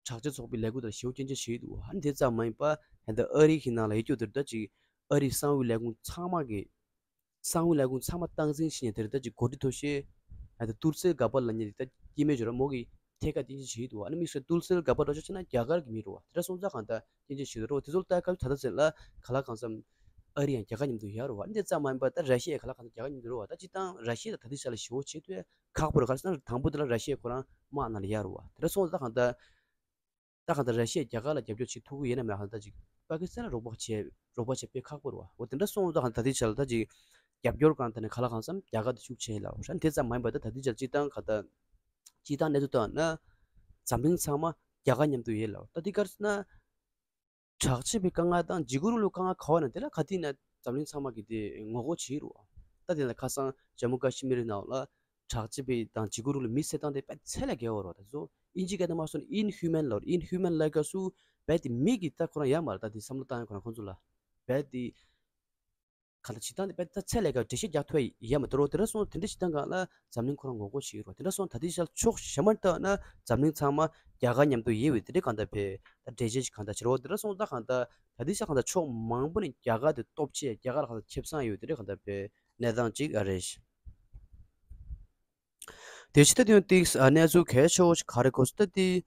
དྲག་ཆས་ཚོགས་པའི་ལས་འགུལ་དང་ཞེ་པོ་སྐྱོན་བརྗོད་བྱས་འདུག་ཨ་ནི་དེ་ཙམ་མ་ཡིན་པ་ཧན་ད་ཨ་རི་གི་ནང་ལ་ཡོད་རྒྱུ་དེར་ད་ཅིག་ཨ་རིའི་གསང་བའི་ལས་ཁུངས་ཚང་མ་གི་གསང་བའི་ལས་ཁུངས་ཚང་མ་སྟངས་འཛིན་བྱས་ནས་དེར་ད་ཅིག་གོ་སྒྲིག་ཐོག་ཤེས་ཧན་ད་ཏུར་སེལ་ག་པར་ལ་ཉེ་ད་སྐྱེ་མེད་འབྱོར་མོ་གི་ཐད་ཀར་སྐྱོན་བརྗོད་བྱས་འདུག་ཨ་ནི་དམིགས་བསལ་ཏུར་སེལ་ག་པར་འགྲོ་ཆོག་ཆེ་ན་རྒྱ་གར་གི་མི་རུ་བ་དེ་འདྲ་སོང་ཙང་གང་ད་སྐྱོན་བརྗོད་བྱས་འདུག་རོ། དེ་ཚོ་ལ་ལྟ་སྐབས་ད་ད་ཟེར་ལ་ག་ལ་གང་འཚམ་ཨ་རི་ཡང་རྒྱ་གར་མཉམ་དུ་ཡར་རུ་བ་ཨ་ནི་དེ་ཙམ་མ་ཡིན་པ་ད་ར་ཤི་ཡ་ག་ལ་གང་འཚམ་རྒྱ་གར་མཉམ་དུ་རུ་བ་ད་སྤྱིར་བཏང་ར་ཤི་ཡ་ད་ད་ལྟའི་ཆ་ལ་ཞེ་པོ་བྱེད་དུས་ཁག་པོ་རེད། ག་རེ་ཟེར་ན་དང་པོ་དེ་ལ་ར་ཤི་ཡ་ཁོ་རང་དམག་ནང་ལ་ཡར་རུ་བ་དེ་འདྲ་སོང་ཙང་གང་ད། ད་གང་ལྟར་ར་ཤི་ཡས་རྒྱ་གར་ལ་རྒྱབ་སྐྱོར་བྱེད་ཐུབ་ཀྱི་ཡོད་ན་མེད་ན་གང་ལྟར་ཅིག་པ་ཀི་སི་ཐན་ལ་རོགས་པ་བྱེད་རོགས་པ་བྱེད་དཔེ་ཁག་པོ་རེད་བ། འོ་དེ་འདྲ་སོང་ཙང་གང་ལྟར་ད་ལྟའི་ཆར་ལ་ད་ཅིག་རྒྱབ་སྐྱོར་གང་ལྟར་ནས་ག་ལ་གང་འཚམ་རྒྱ་གར་དུ་ཤུགས་ཆེ་ལ་འོ་ཧྲ་དེ་ཙམ་མ་ཡིན་པ་ད་ད་ལྟའི་ཆར་སྤྱིར་བཏང་གང་ལྟར་སྤྱིར་བཏང་གནས་ཚུལ་ལྟར་ན་འཛམ་གླིང་ཚང་མ་རྒྱ་གར་མཉམ་དུ་ཡོད་ལ་འོ་ད་འདི་ག་རེ་ཟེར་ན། དྲག་སྤྱོད་པའི་དཀའ་ངལ་དང་འཇིགས་སྐུལ་རིང་ལུགས་དཀའ་ངལ་ག་བ་ན་དེ་ལ་ག་དུས་ན་འཛམ་གླིང་ཚང་མ་གིས་དེ་ངོ་རྒོལ་བྱེད་རུང་། ད་དེ་ལ་ཁ་སང་ཇམ་མུ་ཀ་ཤི་མིར་ནང་ལ་དྲག་སྤྱོད་པའི་དང་འཇིགས་སྐུལ་རིང་ལུགས་མི་བསད་སྟངས་དེ་དཔེ་ཚད་ལས་བརྒལ་བ་རེད། ད་གཟོད་ཨིན་ཇི་སྐད་ནས་མ་སོང་ན་inhuman ལབ་inhuman ལབ་སྐབས་སུ་རྦད་དེ་མི་གི་ད་ཁོ་རང་ཡ་མ་རེད། ད་དེ་བསམ་བློ་བཏང་ཡ་ཁོ་རང་ཁོང་ཚོ་ལ་རྦད་དེ་ག་ལ་བྱེད་སྟངས་དེ་དཔེ་ད་ཚད་ལས་བརྒལ་བ་འགྲེལ་བཤད་རྒྱག་ཐུབ་ཡ་མ་གཏོགས་རོ། དེ་འདྲ་སོང་དེ་འདྲ་བྱེད་སྟངས་སྒང་ལ་འཛམ་གླིང་ཁོ་རང་ངོ་རྒོལ་བྱེད་ཀྱི་རེད་བ། དེ་འདྲ་སོང་ད་ལྟའི་ཆར་ཕྱོགས་གཞན་མར་བལྟས་ན་འཛམ་གླིང་ཚང་མ་རྒྱ་གར་མཉམ་དུ་ཡོད་པའི་དེ་འདྲའི་གང་ལྟར་བས་ད་འགྲེལ་བཤད་ཅིག་གང་ལྟར་བྱེད་རོགས། དེ་འདྲ་སོང་ད་གང་ལྟར་ད་ལྟའི་ཆར་གང་ལྟར་ཕྱོགས་མང་པོ་ནས་རྒྱ་གར་དེ་སྟོབས་ཆེ་རྒྱ་གར་ལ་གང་ལྟར་ཁེ་བཟང་ཡོད་དེ་འདྲའི་གང་ལྟར་བས་གནས་སྟངས་ཅིག་ཨ་རེད། དེ་ཕྱི་ད་དུང་ཏིག་ཨ་གནས་ཚུལ་གལ་ཆེ་བོ་ཞིག་ག་རེ་གོ་སོང་ད་དེ།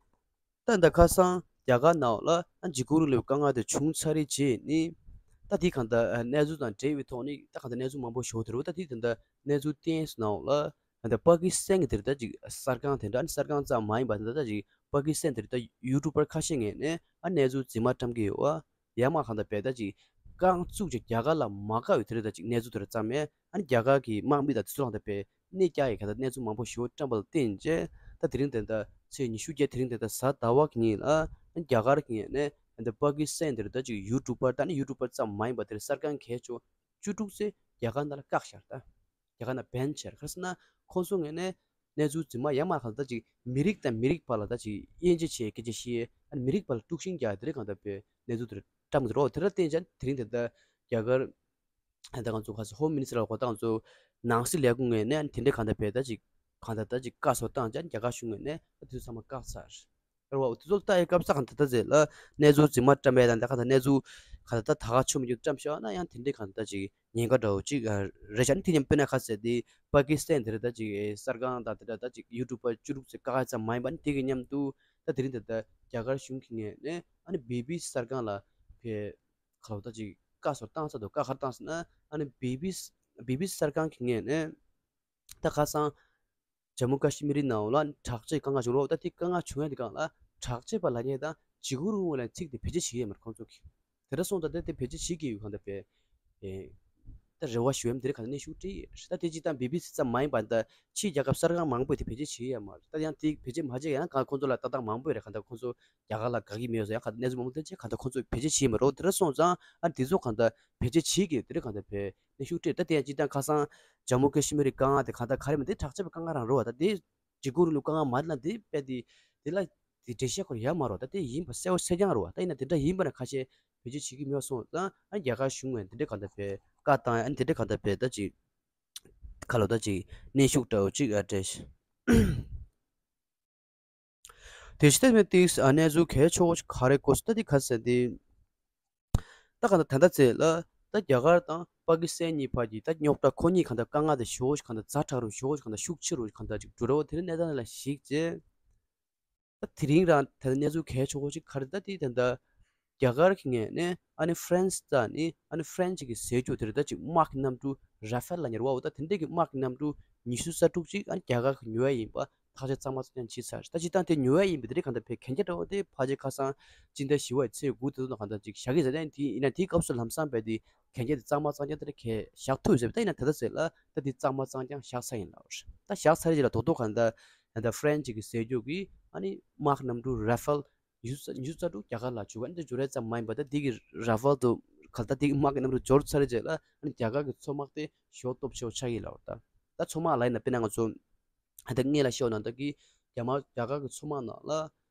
ད་ད་ཁ་སང་རྒྱ་གར་ནང་ལ་ཨ་འཇིགས་སྐུལ་རིང་ལུགས་དཀའ་ངལ་དེ་བྱུང་ཚར་རེད་བྱས་ནི། ད་དེ་གང་ལྟར་གནས་ཚུལ་དང་འབྲེལ་བའི་ཐོག་ནས་ད་གང་ལྟར་གནས་ཚུལ་མང་པོ་ཞིག་ཡོད་དེ་རེད་བ། ད་དེ་ད་ལྟ་གནས་ཚུལ་བསྟན་སོང་ནང་ལ་ད་ལྟ་པ་ཀི་སི་ཐན་གྱི་དེ་རེད་ད་ཅིག་གསར་ཁང་དེ་འདྲ་ནི་གསར་ཁང་ཙམ་མ་ཡིན་པ་དེ་ད་ད་ཅིག་པ་ཀི་སི་ཐན་དེ་རེད་ད་ཡུ་ཊུབ་པར་ཁ་ཤས་ངོས་ནས་ཨ་གནས་ཚུལ་རྫུན་མ་བཀྲམ་གྱི་ཡོད་བ། ཡ་མ་གང་ལྟར་བས་ད་ཅིག་རྐང་བཙུགས་ཅིག་རྒྱ་གར་ལ་མ་དགའ་བའི་དེ་རེད་ད་ཅིག་གནས་ཚུལ་དེ་རེད་བརྩམས་ནས་ཨ་ནི་རྒྱ་གར་གྱི་དམག་མི་དང་དེ་ཚོ་ལ་གང་ལྟར་བས། གནས་རྒྱ་ཡི་ག་ད་གནས་ཚུལ་མང་པོ་ཞིག་བཀྲམ་པ་ལ་བརྟེན་བྱས་ད་དེ་རིང་དེ་འདྲ་ཚེས་ཉི་ཤུ་བརྒྱད་དེ་རིང་དེ་འདྲ་གཟའ་ཟླ་བ་གི་ཉིན་ལ་རྒྱ་གར་གྱི་ནས་འདི་པ་ཀི་སི་ཐན་དེར་ད་ཅིག་ཡུ་ཊུབ་པར་ད་ནི་ཡུ་ཊུབ་པར་ཙམ་མ་ཡིན་པ་དེར་གསར་ཁང་གལ་ཆེ་བཅུ་དྲུག་ཙམ་རྒྱ་གར་ནང་ལ་བཀག་བཞག་ད་རྒྱ་གར་ནང་བྷན་བྱས་ག་རེ་ཟེར་ན་ཁོང་ཚོ་ངོས་ནས་གནས་ཚུལ་རྫུན་མ་ཡ་མ་གང་ད་ཅིག་མི་རིགས་དང་མི་རིགས་བར་ལ་ད་ཅིག་དབྱེ་འབྱེད་བྱས་སྐད་ཆ་བཤད་ཨ་ནི་མི་རིགས་བར་ལ་དཀྲུག་ཤིང་རྒྱག་དེ་རིགས་གང་ལྟར་བས་གནས་ཚུལ་དེར་བཀྲམ་གི་རོགས། དེ་ལ་བརྟེན་བྱས་དེ་རིང་དེ་འདྲ་རྒྱ་གར། ད་ང་ཚོ་ཁ་སང་ཧོམ་མི་ནི་སི་ཊར་ལ་གོ་ད་ང་ཚོ་ནང་སྲིད་ལས་ཁུངས་ངོས་ནས་དེ་འདྲའི་གང་ལྟར་བས་ད་ཅིག་གང་ལྟར་ད་ཅིག་བཀའ་སོགས་བཏང་ཅག་རྒྱ་གར་གཞུང་ངོས་ནས་ད་དེ་ཚོ་ཚང་མ་བཀག་ཚར། རེད་བ། དེ་ཚོ་ལ་ལྟ་ཡི་སྐབས་ས་གང་ལྟར་ད་ཟེར་ལ་གནས་ཚུལ་རྫུན་མ་བཀྲམ་པས་ད་ད་གང་ལྟར་གནས་ཚུལ་གང་ལྟར་ད་ད་ག་ཆོ་མི་རྒྱུ་བཀྲམ་བཞག་ན་ཡང་དེ་འདྲའི་གང་ལྟར་ད་ཅིག་ཉེན་ཁ་འདྲ་བོ་ཅིག་རེད་ཤག་ནི་དེ་མཉམ་དཔེར་ན་ཁ་ཟེར་དེ་པ་ཀི་སི་ཐན་དེ་རེད་ད་ཅིག་གསར་ཁང་དང་དེ་འདྲ་ད་ཅིག་ཡུ་ཊུབ་པར་བཅུ་དྲུག་ཙམ་བཀག་ཡ་ཙམ་མ་ཡིན་པ་ནི་དེ་གི་མཉམ་དུ་ད་དེ་རིང་ད་ལྟ་རྒྱ་གར་གཞུང་གི་ངོས་ནས་ཨ་ནི་བི་བི་སི་གསར་ཁང་ལ་ཕེ། ཁ་ལོ་ད་ཅིག་བཀའ་སོགས་བཏང་ས་འདུག་བཀའ་ག་རེ་བཏང་ཟེར་ན་ཨ་ནི་བི་བི་སི་བི་བི་སི་གསར་ཁང་གི་ངོས་ནས་ ད་ཁ་སང་ཇམ་མུ་ཀ་ཤི་མིར་ནང་ལ་དྲག་ཆས་དཀའ་ངལ་བྱུང་རོགས། ད་དེ་དཀའ་ངལ་བྱུང་ཡ་དེ་གང་ལ་དྲག་ཆས་པ་ལབ་མཁན་དང་ཇི་གུ་རུ་ལ་ཚིག་དེ་བེད་སྤྱོད་བྱེད་ཀྱི་ཡོད་མ་རེད་ཁོང་ཚོ་གིས། དེ་འདྲ་སོང་ཙང་ད་དེ་བེད་སྤྱོད་བྱེད་ཀྱི་ཡོད་གང་ལྟར་བས། ཨེ། ད་རེ་བ་ཞུ་ཡམ་དེ་རེད་གང་ལྟར་གནས་ཤུགས་སྤྲད་ཡོད་རེད། ད་དེ་སྤྱིར་བཏང་བི་བི་སི་ཙམ་མ་ཡིན་པ་ད་ཕྱིའི་རྒྱལ་ཁབ་གསར་ཁང་མང་པོས་དེ་བེད་སྤྱོད་བྱེད་ཡོད་མ་རེད། ད་ཡང་དེ་བེད་སྤྱོད་མ་བྱེད་ཡང་ཁོང་ཚོ་ལ་ལྟ་སྟངས་མང་པོ་ཡོད་རེད་གང་ལྟར་ཁོང་ཚོ་རྒྱ་གར་ལ་དགའ་གི་མེད་ཟེར་ཡང་གང་ལྟར་གནས་ཚུལ་མང་པོ་དེ་ཆེ་གང་ལྟར་ཁོང་ཚོས་བེད་སྤྱོད་བྱེད་ཡོད་མ་རེད། དེ་འདྲ་སོང་ཙང་ཨ་དེ་ཚོ་གང་ལྟར་བེད་སྤྱོད་བྱེད་ཀྱི་དེ་རེད་གང་ལྟར་བས། གནས་ཤུགས་སྤྲད། ད་དེ་ཡང་སྤྱིར་བཏང་ཁ་སང་ཇམ་མུ་ཀེ་ཤི་མིར་དཀའ་ངལ་དེ་གང་ལྟར་མི་དེ་དྲག་ཆས་པའི་དཀའ་ངལ་རང་རེད་བ། ད་དེ་ཇི་གུ་རུ་ལུ་དཀའ་ངལ་མ་རེད་ན་དེ་དཔེ་དེ་དེ་ལ་དེ་འགྲེལ་བཤད་ཁོ་ར་ཡོད་མ་རེད་བ། ད་དེ་ཡིན་པ་གསལ་པོ་གསལ་རྐྱང་རེད་བ། ད་ཡིན་ན་དེ་འདྲ་ཡིན་པ་ན་ཁ་ཤས་བེད་སྤྱོད་བྱེད་ཀྱི་མེད་པ་སོང་ཙང་ཨ་རྒྱ་གར་གཞུང་ངོས་དེ་འདྲ་གང་ལྟར་བས་བཀའ་བཏང་ཨ་དེ་འདྲ་གང་ལྟར་བས་ད་ཅིག་ཁ་ལོ་ད་ཅིག་གནོན་ཤུགས་འདྲ་བོ་ཅིག་ཨ་སྤྲད། དེ་ཕྱི་དེ་མི་ཏིག་ཨ་གནས་ཚུལ་གལ་ཆེ་བོ་ཞིག་ག་རེ་གོ་སོང་ད་དེ་ག་ཟེར་དེ། ད་གང་ལྟར་ད་ལྟ་ཚེ་ལ་ད་རྒྱ་གར་དང་པ་ཀི་སི་ཐན་གཉིས་བར་གྱི་ད་རྙོག་དྲ་ཁོ་གཉིས་གང་ལྟར་དཀའ་ངལ་དེ་ཞེ་བོ་ཞིག་གང་ལྟར་ཛ་དྲག་རུ་ཞེ་བོ་ཞིག་གང་ལྟར་ཤུགས་ཆེ་རུ་གང་ལྟར་ཅིག་འགྲོ་ར་བ་དེ་རིང་གནས་སྟངས་ལ་གཞིགས་རྗེས། ད་དེ་རིང་རང་ད་ལྟ་གནས་ཚུལ་གལ་ཆེ་བོ་ཞིག་ག་རེ་ད་དེ་ད་ལྟ་རྒྱ་གར་གྱི་ངོས་ནས་ཨ་ནི་ཧྥ་རན་སི་དང་ནི་ཨ་ནི་ཧྥ་རན་སི་གི་ཟས་རྒྱུ་དེ་རེད། ད་ཅིག་དམག་གི་གནམ་གྲུ་ར་ཧྥེལ་ལབ་མཁན་རེད་བ། འོ་ད་དེ་འདྲས་ཀྱི་དམག་གི་གནམ་གྲུ་ཉི་ཤུ་རྩ་དྲུག་ཅིག་ཨ་ནི་རྒྱ་གར་གྱིས་ཉོ་ཡ་ཡིན་པ་ཐག་གཅོད་གཙང་མ་གཙང་རྐྱང་བྱས་ཚར། ད་སྤྱིར་བཏང་དེ་ཉོ་ཡ་ཡིན་པ་དེ་རིགས་གང་ལྟར་བས་གན་རྒྱ་འདྲ་བོ་དེ་ཕལ་ཆེར་ཁ་སང་སྤྱི་ཟླ་བཞི་པའི་ཚེས་དགུ་དེ་ཚོ་ནང་གང་ལྟར་ཅིག་བཞག་གི་ཟེར་ནས་དེ་ཡིན་ན་དེའི་སྐབས་སུ་ལམ་སང་བས་དེ་གན་རྒྱ་དེ་གཙང་མ་གཙང་རྐྱང་དེ་འདྲ་གས་བཞག་ཐུབ་ཟེར་བ། ད་ཡིན་ན་ད་ལྟ་ཟེར་ལ་ད་དེ་གཙང་མ་གཙང་རྐྱང་བཞག་ཚར་ཡིན་ལ། ད་བཞག་ཚར་རྗེས་ལ་དོ་དོ་གང་ལྟར་ད་ཧྥ་རན་སི་གི་ཟས་རྒྱུ་གི་ཨ་ནི་དམག་གནམ་གྲུ་ར་ཧྥེལ་ཉི་ཤུ་རྩ་ཉི་ཤུ་རྩ་དྲུག་རྒྱ་གར་ལ་འཇུག་ག་འདི་འཇུག་རེས་ཙམ་མ་ཡིན་པ་ད་འདི་གི་ར་ཧྥེལ་དུ་ག་ད་འདི་གི་དམག་གི་གནམ་གྲུ་འབྱོར་ཚར་རྗེས་ལ་ཨ་ནི་རྒྱ་གར་གི་མཚོ་དམག་དེ་ཞེ་པོ་སྟོབས་ཆེ་བོ་ཆགས་ཀྱི་ལ། ད་ད་མཚོ་དམག་ལ་ཡིན་ན་དཔེར་ན་ང་ཚོ་ཨ་ད་སྔས་ལ་ཤོད་ན་ད་གི་རྒྱ་དམག་རྒྱ་གར་གི་མཚོ་དམག་ནང་ལ་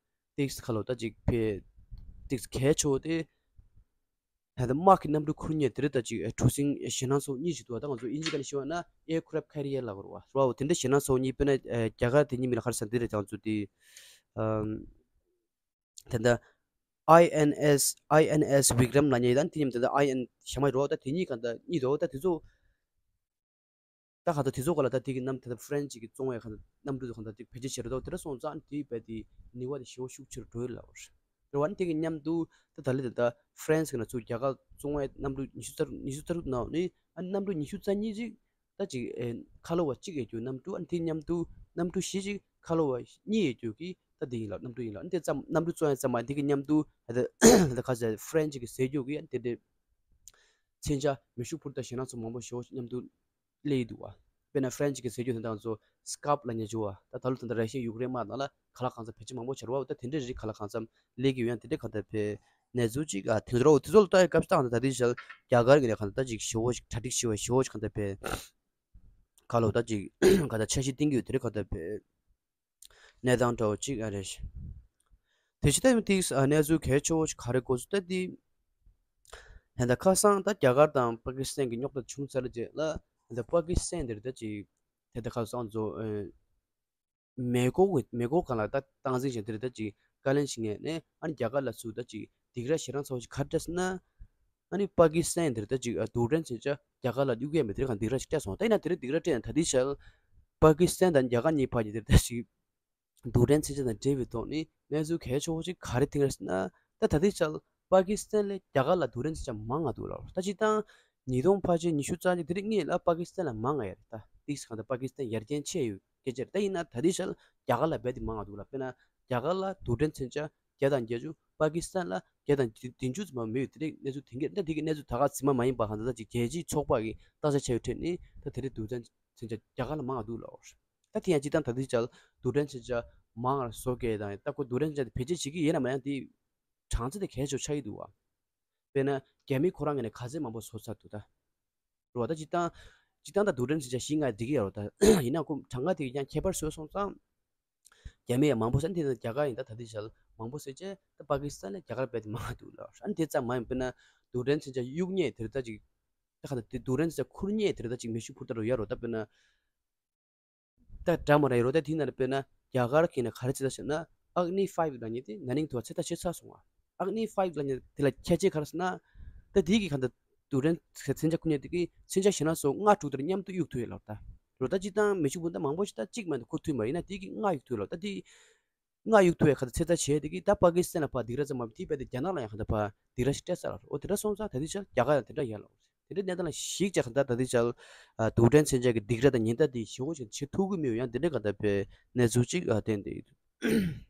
ཏིག་ཁ་ལོ་ད་ཅིག་ཕེ་ཏིག་གལ་ཆེ་བོ་དེ་ད་ད་དམག་གི་གནམ་གྲུ་ཁུར་མཁན་དེ་རེད། ད་ཅིག་གྲུ་གཟིངས་ཞེད་སྣང་ཚ་བོ་གཉིས་ཅིག་འདུག་ད་ང་ཚོ་དབྱིན་ཇི་སྐད་ནས་ཤོད་ན་ཨེར་ཁེ་རབ་ཁེ་རི་ཡར་ལབ་དགོས་རེད་བ། རེད་བ། འོ་དེ་འདྲ་ཞེད་སྣང་ཚ་བོ་གཉིས་དཔེར་ན་ཨེ་རྒྱ་གར་དེ་གཉིས་མིང་ལ་ག་རེ་ཟེར་འདི་རེད། ད་ང་ཚོ་དེ་ཨམ། དེ་འདྲ་ཨའི་ཨེན་ཨེས་ཨའི་ཨེན་ཨེས་བི་ཀྲམ་ལབ་མཁན་དང་དེ་མཉམ་དེ་འདྲ་ཨའི་ཨེན་ཞྭ་དམར་རོ་ད་དེ་གཉིས་གང་ལྟར་གཉིས་འདུག་ད་དེ་ཚོ་ད་གང་ལྟར་དེ་ཚོ་ག་ལ་ད་དེ་གི་གནམ་ད་ལྟ་ཧྥ་རན་སི་གི་བཙོང་བའི་གང་ལྟར་གནམ་གྲུ་ཚོ་གང་ལྟར་དེ་བེད་སྤྱོད་བྱེད་རོགས་ད་དེ་འདྲ་སོང་ཙང་དེའི་བས་དེ་ནུས་པ་དེ་ཞེ་པོ་ཤུགས་ཆེ་རུ་འགྲོ་ཡི་ལབ་རེད་བ། ཨ་ནི་དེ་གི་མཉམ་དུ་ད་ད་ལྟ་ད་ལྟ་ཧྥ་རན་སི་གི་ནང་ཚུར་རྒྱ་གར་བཙོང་བའི་གནམ་གྲུ་ཉི་ཤུ་རྩ་ཉི་ཤུ་རྩ་དྲུག་ནང་ནས་ཨ་ནི་གནམ་གྲུ་ཉི་ཤུ་རྩ་གཉིས་ཅིག་ད་ཅིག་ཨེ་ཁ་ལོ་བ་གཅིག་ཡོད་རྒྱུ་གནམ་གྲུ། ཨ་ནི་དེ་མཉམ་དུ་གནམ་གྲུ་བཞི་ཅིག་ཁ་ལོ་བ་གཉིས་ཡོད་རྒྱུ་གི་ད་དེ་ཡིན་ལ་གནམ་གྲུ་ཡིན་ལ། ཨ་ནི་དེ་ཙམ་གནམ་གྲུ་བཙོང་ཡ་ཙམ་མ་དེ་གི་མཉམ་དུ་ད་ད་ཁ་ཟེར་ཧྥ་རན་སི་གི་ཟས་རྒྱུ་གི་ཨ་ནི་དེ་འདྲའི་མཚོན་ཆ་མེ་ཤུགས་འཕུར་མདའ་ཞེད་སྣང་ཚ་བོ་མང་པོ་ཞེ་པོ་མཉམ་དུ་སླེབས་ཡི་འདུག་བ། དཔེར་ན་ཧྥ་རན་སི་གི་ཟས་རྒྱུ་དེ་འདྲ་ང་ཚོ་སི་ཀར་ཕི་ལབ་མཁན་ཅིག་ཡོད་བ། ད་ད་ལོ་ད་ལྟ་ར་ཤི་ཡ་ཡུཀ་རེན་དམག་ནང་ལ་ག་ལ་གང་འཚམ་བེད་སྤྱོད་མང་པོ་བྱེད་རེད་བ། ད་དེ་འདྲའི་རིགས་ག་ལ་གང་འཚམ་སླེབས་ཀྱི་ཡོད། ཡང་དེ་འདྲའི་གང་ལྟར་བས་གནས་ཚུལ་ཅིག་ཨ་དེ་ཚོ་རོ་དེ་ཚོ་ལ་ལྟ་ཡི་སྐབས་སུ་ད་ད་དེ་ཞལ་རྒྱ་གར་གྱི་ནས་གང་ལྟར་ད་ཅིག་ཞེ་པོ་ཞིག་གྲ་སྒྲིག་ཞེ་པོ་ཞེ་པོ་ཞིག་གང་ལྟར་བས་ཁ་ལོ་ད་ཅིག་ག་ད་འཆར་གཞི་བཏིང་གི་ཡོད། དེ་རིགས་གང་ལྟར་བས་གནས་སྟངས་འདྲ་བོ་ཅིག་ཨ་རེད། དེ་ཕྱི་ད་ཡིན་ཏིག་ཨ་གནས་ཚུལ་གལ་ཆེ་བོ་ཞིག་ག་རེ་གོ་སོང་ད་དེ། ད་ལྟ་ཁ་སང་ད་རྒྱ་གར་དང་པ་ཀི་སི་ཐན་གྱི་རྙོག་དྲ་བྱུང་ཚར་རྗེས་ལ་ད་ལྟ་པ་ཀི་སི་ཐན་དེར་ད་ཅིག་དེ་ལྟ་ཁ་སང་ཚོ་ཨེ་མེ་འཁོར་གྱི་མེ་འཁོར་སྒང་ལ་ད་སྟངས་འཛིན་བྱས་དེར་ད་ཅིག་བཀའ་ལན་ཞིག་ངས་ནས་ཨ་ནི་རྒྱ་གར་ལ་ཚུར་ད་ཅིག་སྡིགས་ར་ཞེ་དྲག་ཚ་བོ་ཞིག་ག་རེ་སྤྲད་སོང་ན། ཨ་ནི་པ་ཀི་སི་ཐན་དེར་ད་ཅིག་ཨ་རྡུལ་ཕྲན་མཚོན་ཆ་རྒྱ་གར་ལ་གཡུག་ཡས་མེད་དེར་གང་སྡིགས་ར་ཞིག་སྤྲད་སོང་། ད་ཡིན་ན་དེ་རིང་སྡིགས་ར་སྤྲད་ན་ད་ལྟའི་ཆར་པ་ཀི་སི་ཐན་དང་རྒྱ་གར་གཉིས་བར་གྱི་དེར་ད་ཅིག་རྡུལ་ཕྲན་མཚོན་ཆ་དང་འབྲེལ་བའི་ཐོག་ནས་གནས་ཚུལ་གལ་ཆེ་བོ་ཞིག་ག་རེ་ཐོན་རེད་ཟེར་ན། ད་ད་ལྟའི་ཆར་པ་ཀི་སི་ཐན་ལས་རྒྱ་གར་ལ་རྡུལ་ཕྲན་མཚོན་ཆ་མང་ང་འདུག་ལ། ད་སྤྱིར་བཏང་ཉིས་སྟོང་ཕལ་ཆེར་ཉི་ཤུ་རྩ་གཅིག་དེ་རིང་སྔོན་ལ་པ་ཀི་སི་ཐན་ལ་མང་ང་ཡོད་རེད། ད་ཏིག་སི་གང་ལྟར་པ་ཀི་སི་ཐན་ཡར་རྒྱས་ཆེ་ཡོད་སྐད་ཆ་རེད། ད་ཡིན་ན་ད་ལྟའི་ཆར་རྒྱ་གར་ལ་རྦད་དེ་མང་ང་འདུག་ལ། དཔེར་ན་རྒྱ་གར་ལ་རྡུལ་ཕྲན་མཚོན་ཆ་བརྒྱ་དང་བརྒྱད་ཅུ། པ་ཀི་སི་ཐན་ལ་བརྒྱ་དང་བདུན་ཅུ་ཙམ་མ་མེད་ཡོད། དེ་རིང་གནས་ཚུལ་ཐོན་གྱི་རེད། ད་དེ་གི་གནས་ཚུལ་ད་ག་རྫུན་མ་མ་ཡིན་པ་གང་ལྟར་ད་ཅིག་རྒྱལ་སྤྱིའི་ཚོགས་པ་གི་བརྟག་དཔྱད་བྱས་པའི་ཁྲོད་ནས་ད་དེ་རིང་རྡུལ་ཕྲན་མཚོན་ཆ་རྒྱ་གར་ལ་མང་ང་འདུག་ལ། ད་དེ་ཡང་སྤྱིར་བཏང་ད་ལྟའི་ཆར་རྡུལ་ཕྲན་མཚོན་ཆ་མང་ང་བཟོ་མཁན་དང་ད་ཁོ་རྡུལ་ཕྲན་མཚོན་ཆ་དེ་བེད་སྤྱོད་བྱེད་ཀྱི་ཡིན་ན་མ་ཡིན་ན་དེ་གྲངས་ཚད་དེ་གལ་ཆེ་ཆགས་ཀྱི་འདུག་བ། དཔེར་ན་རྒྱ་མི་ཁོ་རང་ངོས་ནས་ག་ཚད་མང་པོ་བཟོ་ཚར་འདུག་ད། རེད་བ། ད་སྤྱིར་བཏང་སྤྱིར་བཏང་ད་རྡུལ་ཕྲན་མཚོན་ཆ་བཞི་ལྔ་འགྲིག་གི་ཡོད་རེད་བ། ད་ཡིན་ན་ཁོ་གྲངས་ཀ་དེ་ཡང་ཁྱད་པར་བཟོས་སོང་ཙང་རྒྱ་མི་ཡང་མང་པོ་ཟེར་དེ་ན་རྒྱ་གར་ཡིན་ད་ད་ལྟའི་ཆར་མང་པོ་ཟེར་བྱས་ད་པ་ཀི་སི་ཐན་ལས་རྒྱ་གར་རྦད་དེ་མང་ང་འདུག་ལ། ཨ་ནི་དེ་ཙམ་མ་ཡིན་དཔེར་ན་རྡུལ་ཕྲན་མཚོན་ཆ་གཡུག་མཁན་དེར་ད་ཅིག་ད་ག་ད་དེ་རྡུལ་ཕྲན་མཚོན་ཆ་ཁུར་མཁན་དེར་ད་ཅིག་མེ་ཤུགས་འཕུར་མདའ་རུ་ཡར་རོ། ད་དཔེར་ན། ད་འདྲ་མ་འདྲ་ཡོད་རོ། ད་དེའི་ནང་ལ་དཔེར་ན་རྒྱ་གར་གྱི་ནང་ག་རེ་ཚོད་ལྟ་བྱས་ན་ཨག་ནི་ཕའིབ་ལབ་མཁན་དེ་ན་ནིང་དུ་བ་ཚོད་ལྟ་བྱས་ཚར་སོང་བ། ཨག་ནི་ཕའིབ་ལབ་མཁན་དེ་ལ་ཁྱད་ཆོས་ག་རེ་ཟེར་ན། ད་དེའི་གི་གང་ལྟར་རྡུལ་ཕྲན་མཚོན་ཆ་ཁུར་མཁན་དེ་གི་མཚོན་ཆ་ཞེད་སྣང་ཚ་བོ་ལྔ་དྲུག་དེར་མཉམ་དུ་གཡུག་ཐུབ་ཡོད་ལབ་ད། རོ་ད་སྤྱིར་བཏང་མེ་ཤུགས་འཕུར་མདའ་མང་པོ་ཞིག་ད་གཅིག་མ་གཏོགས་ཁུར་ཐུབ་མ་རེད། ཡིན་ན་དེའི་གི་ལྔ་གཡུག་ཐུབ་ཡོད་ལབ། ད་དེ་ལྔ་གཡུག་ཐུབ་ཡས་ག་ཚོད་ལྟ་བྱས་དེ་གི་ད་པ་ཀི་སི་ཐན་ལ་ཕར་སྡིགས་ར་ཙམ་མ་དེའི་བས་དེ་རྒྱ་ནག་ལ་ཡང་གང་ལྟར་ཕར་སྡིགས་ར་ཞིག་སྤྲད་ཚར་ལབ། འོ་དེ་འདྲ་སོང་ཙང་ད་དེ་ཆར་རྒྱ་གར་ཡང་དེ་འདྲ་ཡིན་ལབ། དེ་འདྲའི་གནས་སྟངས་ལ་གཞིགས་བྱས་གང་ལྟར་ད་ལྟའི་ཆར་ཨ་རྡུལ་ཕྲན་མཚོན་ཆ་གི་སྡིགས་ར་དང་ཉེན་བརྡ་དེ་ཞེ་པོ་ཅིག་བྱེད་ཐུབ་ཀྱི་མེད་པའི་ཡང་དེ་འདྲའི་གང་ལྟར་བའི་གནས་ཚུལ་ཅིག་ཨ་བསྟན་བསྡད་ཡོད།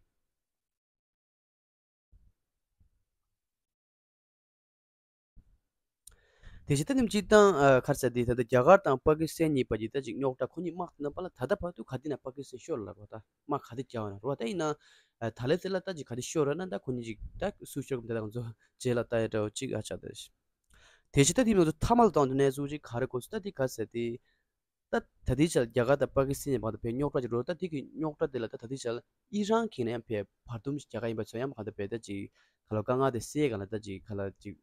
དེ་བཞིན་ད་ནི་སྤྱིར་བཏང་ཨ་ག་རེ་ཟེར་དེ་ད་ལྟ་རྒྱ་གར་དང་པ་ཀི་སི་ཐན་གཉིས་བར་གྱི་ད་ཅིག་རྙོག་དྲ་ཁོ་གཉིས་དམག་དེ་ནང་པ་ལ་ད་ལྟ་བར་དུ་ག་དུས་ན་པ་ཀི་སི་ཐན་ཤོར་ལ་རོ། ད་དམག་ག་དུས་རྒྱག་ན་རོ། ད་ཡིན་ན་ཨ་ད་ལན་དེ་ལ་ད་ཅིག་ག་དུས་ཤོར་ར་ན་ད་ཁོ་གཉིས་ཅིག་ད་སུ་ཤོར་གི་ད་ང་ཚོ་རྗེས་ལ་ལྟ་ཡ་འདྲ་བོ་ཅིག་ཨ་ཆགས་ད། དེ་བཞིན་ད་དེ་མ་གཏོགས་མཐའ་མ་ལ་བཏང་དུས་གནས་ཚུལ་ཅིག་ག་རེ་གོ་སོང་ད་དེ་ག་ཟེར་དེ། ད་ད་ལྟའི་ཆར་རྒྱ་གར་དང་པ་ཀི་སི་ཐན་བར་དུ་བས་རྙོག་དྲ་ཅིག་འགྲོ། ད་དེ་གི་རྙོག་དྲ་དེ་ལ་ད་ད་ལྟའི་ཆར་ཨི་རན་གྱིས་ནས་ཡང་བས་བར་འདུམ་ཞིག་རྒྱག་ག་ཡིན་པ་ཚོ་ཡང་གང་ལྟར་བས་ད་ཅིག་ག་ལ་དཀའ་ངལ་དེ་སེལ་ག་ལ་ད་ཅིག་ག་ལ་ཅིག་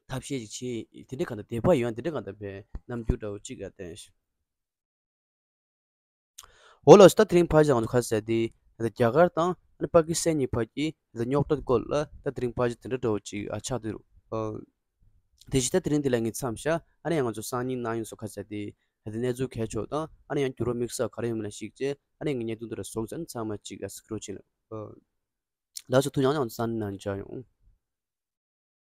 ཐབས་ཤེས་ཅིག་བྱེད་དེ་འདྲའི་གང་ལྟར་དད་པ་ཡོད་དེ་འདྲའི་གང་ལྟར་བས་རྣམ་འགྱུར་འདྲ་བོ་ཅིག་ཡ་བསྟན་ཤག་འོ་ལགས་སོ། ད་དེ་རིང་ཕལ་ཆེར་ང་ཚོ་ག་རེ་ཟེར་དེ་ད་རྒྱ་གར་དང་ཨ་ནི་པ་ཀི་སི་ཐན་གཉིས་བར་གྱི་ད་རྙོག་དྲ་སྐོར་ལ་ད་དེ་རིང་ཕལ་ཆེར་དེ་འདྲ་འདྲ་བོ་ཅིག་ཨ་ཆགས་འདུག་ཨ་དེ་བཞིན་ད་དེ་རིང་འདི་ལ་ངས་མཚམས་བཞག་ཨ་ནི་ཡང་ང་ཚོ་སང་ཉིན་གནངས་ཉིན་སོགས་ག་རེ་ཟེར་དེ་ད་དེ་གནས་ཚུལ་གལ་ཆེ་བ་དང་ཨ་ནི་ཡང་འགྱུར་བ་དམིགས་བསལ་ག་རེ་ཡོད་མེད་ལ་གཞིགས་བྱས་ཨ་ནི་ངས་བརྙན་ཐུང་འདི་ལ་བཟོ་ཚར་ནས་ཚང་མ་ཅིག་ཨ་གཟིགས་རོགས་བྱེད་ལ། ཨ་ལགས་སོ། ཐུགས་རྗེ་ཆེ། ཡང་སང་ཉིན་ནང་མཇལ་ཡོང་།